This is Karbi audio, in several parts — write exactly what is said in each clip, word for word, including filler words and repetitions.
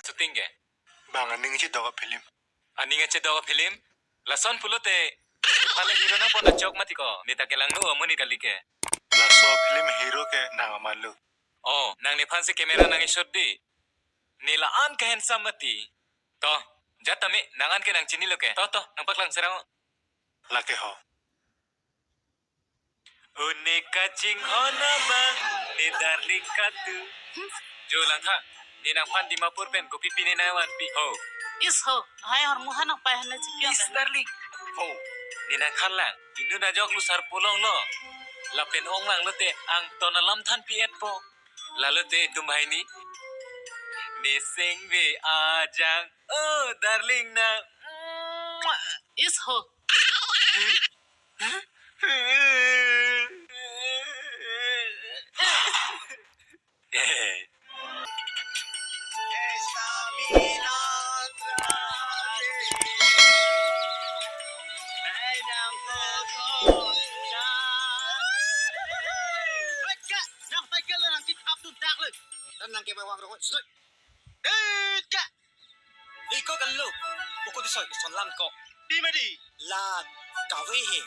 Shooting ke? Bang aning chedok a-film. Aning chedok a-film? Lason pulote, nephan le hero nangpon achok mati ko. Ne ta kelangno amonit kali ke. Laso film hero ke nang amatlo. Oh, nang nephan si camera nang-i-shoot di. Ne la-an ke handsome mati. To, jat tame, nang an ke nangchinilo ke. To, to, nangpaklang serang. Lake ho. Une kachinghon abang, ne darling katu. Jo Langtha, ne nangphan Dimapur pen kopi pine nangvanpi ho. Is ho, hai hormu hanok pai hana chipiang. Is darling. Ho, ne nangkhan lang, inut ajok lusar polonglo. Lapen ong langlote angton alam thanpi-etpo. Lalote itum hai ni. Ne sengve ajang, oh darling na. Is ho. Nang cycle nang kithap dun tak le. Dan nang kebawang rokok. Sudut. Dit ka. Iko kalo. Uko di soi, son lam ko. Di madi. La kave he.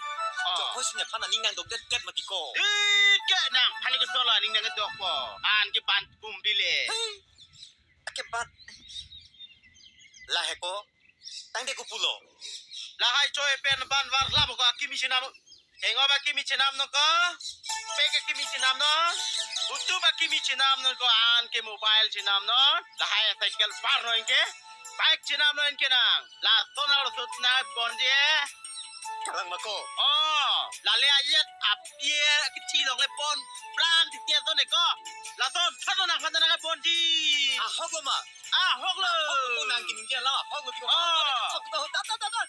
Ah. Jok ho si nephan aning nangdokdet det mati ko. Dit ka nangphan ke sola aning nangdok po. An ke ban bum bile. Hey. Ake bat. Lahai ko. Tangte ko pulo. Lahai choi pen ban var labo ko akimi chinam. Hengop akimi chinam non ko. Pek akimi chinam non. Utup akimi chinam non ko, an ke mobile chinam non. Lahai cycle var non ke. Bike chinam non ke nang. Lason arloso na pon je. Kalang ma ko. Oh, lale ayet apier kithi long le pon. Prang di tier to ne ko. Lason thot nangphan nang pon di. Ahok lo ma. Ahok lo. Ahok lo nang kining dia la. Ahok lo tiko. Oh. Ahok lo. Ta, ta, ta, ta.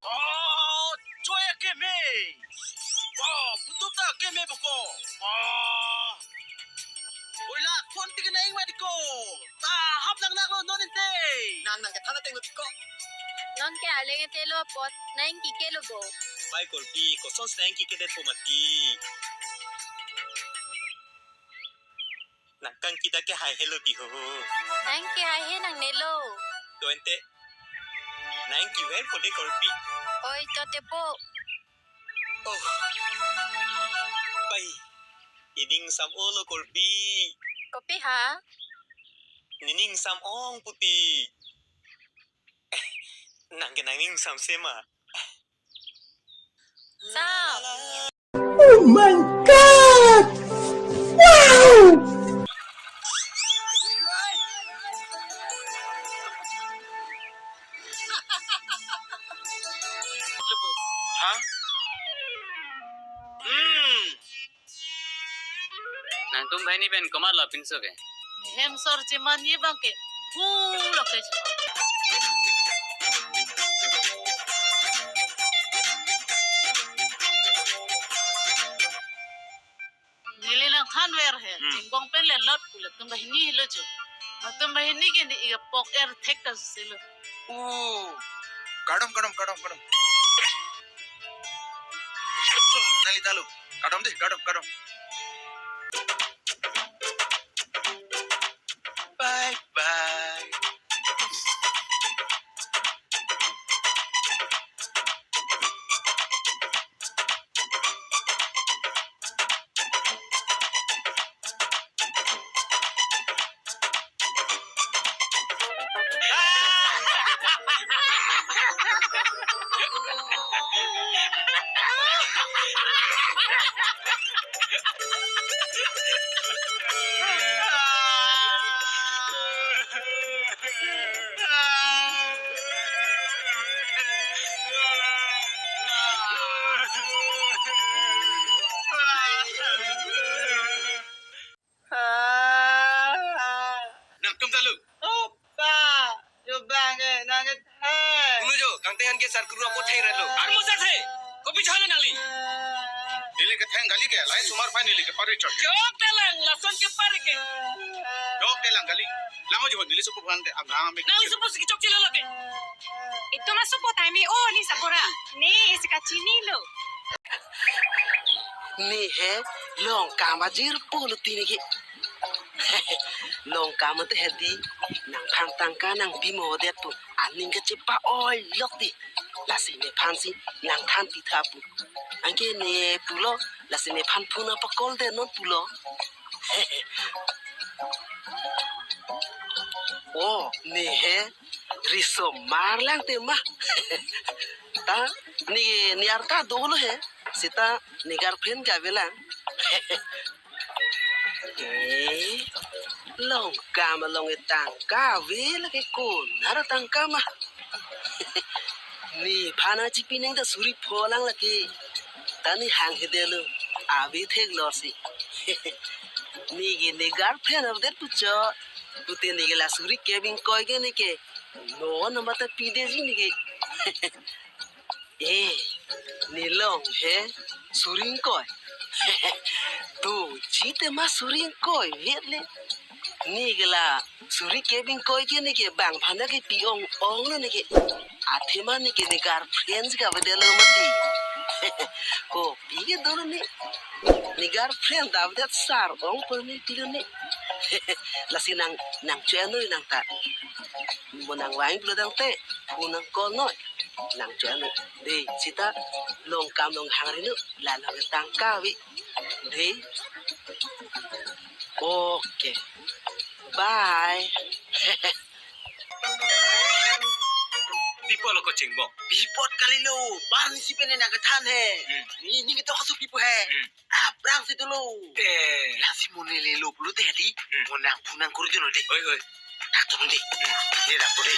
Oh, joy keme. Wah, putup ta keme boko. Wah. Oi lason tik nang ing mati ko. Ta hap nang nang lo non inte. Nang nang kethan ateng lo tik ko. Non ke aleng ete lo apot nang kike lo bo. Bai Korpi, koson si nang kike det po mati. Nang kangki ta ke hai helo ti ho. Nang ke hai he nangne lo. To ente. Nang ki wer po de Korpi. Oi to te po. Oh. Bai. Ining sam olo Korpi. Kopi ha? Nining sam ong puti. Nang ke nang ning sam sema. Sa. Oh my God! Wow! Ha? Hmm. Nangtum banghini pen komat lo pinso ke? Hem sor cheman ye bang ke. Hu lo ke. Neli nangthan ver he. Hmm. Chingbong pen le lot pu latum banghini helo jo. Latum banghini ke ni iga pok er thek ta selo. Oh. Kardom, kardom, kardom, kardom. So, nali talu. Kardom deh, kardom, kardom. Bye, bye. Nangtum talu. Opa, jo bang eh, nang eh. Unu jo, kangteng an ke sar kuru apo theng relo. Armo sa the. Kopi chale nangli. Neli ketheng kali ke, lahai osomar aphan neli kepari chot. Jok telang, lason kepari ke. Jok telang kali. Lang jo neli sopo aphan te, abang amik. Nangli sopo si chokche lo ke. Itum asopo time o ni sabora. Ne isi kachinilo. Ne he Longkam ajirpo lo tini ke. Longkam te hedi nangphan tangka nangpi mo det pu aning kachepa-oi lok di. Lasi nephan si nangthan pitha pu. Anke ne pulo, lasi nephan phone apa call de non pulo. O, ne he risomar lang tema. Ta ne, ne arta dolo he. Seta ne girlfriend ke avelang. Eh, Longkam along e tangka ave lake, konat atangka ma. Nephan nangchipi nang ta suri pho lang lake. Ta ne hang hede lo. Ave theklong si. Ne ke ne girlfriend avedet puchot. Pute ne ke la suri kep ingkoi ke ne ke. Non namba ta pidetji ne ke. Eh, ne long he suri ingkoi. Doji tema suri ingkoi vet le. Ne ke la suri kep ingkoi ke ne ke bang aphan ta kepi ong ong lo ne ke. Athema ne ke ne girlfriend si kavedetlo mati. Kopi ke dolo ne. Ne girlfriend ta avedet sar ong permi pilo ne. Lasi nang, nangcho-en noi nang ta. Mo nangvang pulo tangte phone nang call noi. Nangcho-en noi. Dei, seta Longkam along hang ri non, la along e tangka ave. Dei. Okay. Bye. Pi apot lo kachingbong? Pi apot kalilo, bang isi pen nangkethan he. Hmm. Ne, ne ketok kaso pi apot he. Hmm. Aphrang si dolo. Eh. Lasi mo ne lelo pulote di. Hmm. Mo nang phone nang kori dun de. Oi, oi. Dak dun de. Hmm. Ne dak dun de.